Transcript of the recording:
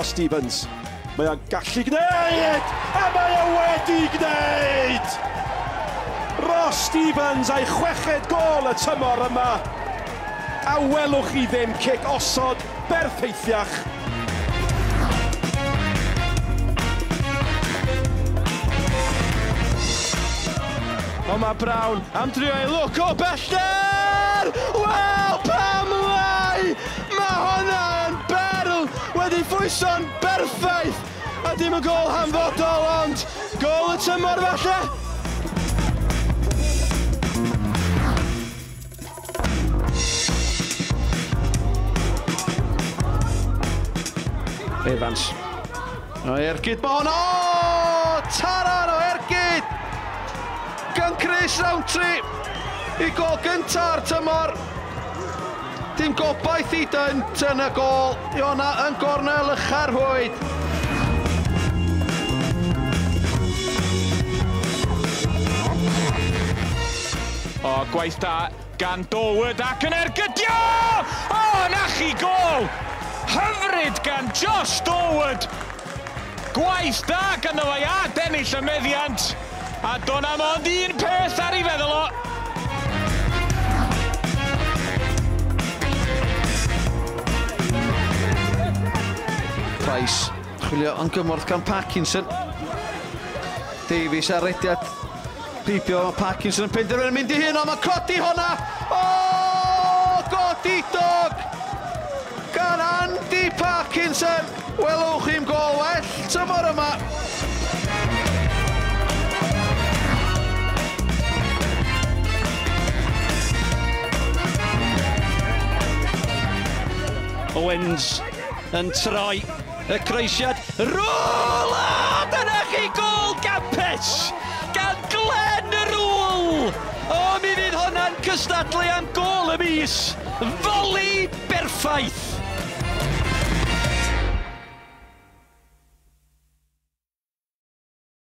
Ross Stevens. Mae o'n gallu gwneud! A mae o wedi gwneud! Ross Stevens a'i 6fed gôl y tymor yma. A welwch chi ddim cic osod berffeithiach. O, mae Brown am drio ei lwc o bellter! Wel, pam lai! Mae hwnna yn berl wedi ffwyso'n berffaith! A dim y gôl hanfodol, ond gôl y tymor falle! Evans. O, ergyd mae hwnna! O! Taran o ergyd! Gan Chris Rowntree i gôl gynta'r tymor. Dim gobaith i Dynt yn y gôl. I hwnna yn gornel ucha'r rhwyd. O, gwaith da gan Dorwood ac yn ergydio! O, na chi gôl! Hyfryd gan Josh Dorwood! Gwaith da ganddo fo a dennill y meddiant. A do'na mond un peth ar ei feddwl o. Price, chwilio yn gymorth gan Parkinson. Davies ar rediad. Heibio, mae Parkinson yn penderfynu mynd i hun, ond mae codi hwnna! O! Godidog! Gan Andy Parkinson! Welwch chi'm gôl well tymor yma. Owens yn troi y croesiad. Rôl! A dyna chi gôl gampus gan Glenn Rule! O, mi fydd hwnna'n cystadlu am gôl y mis. Foli berffaith!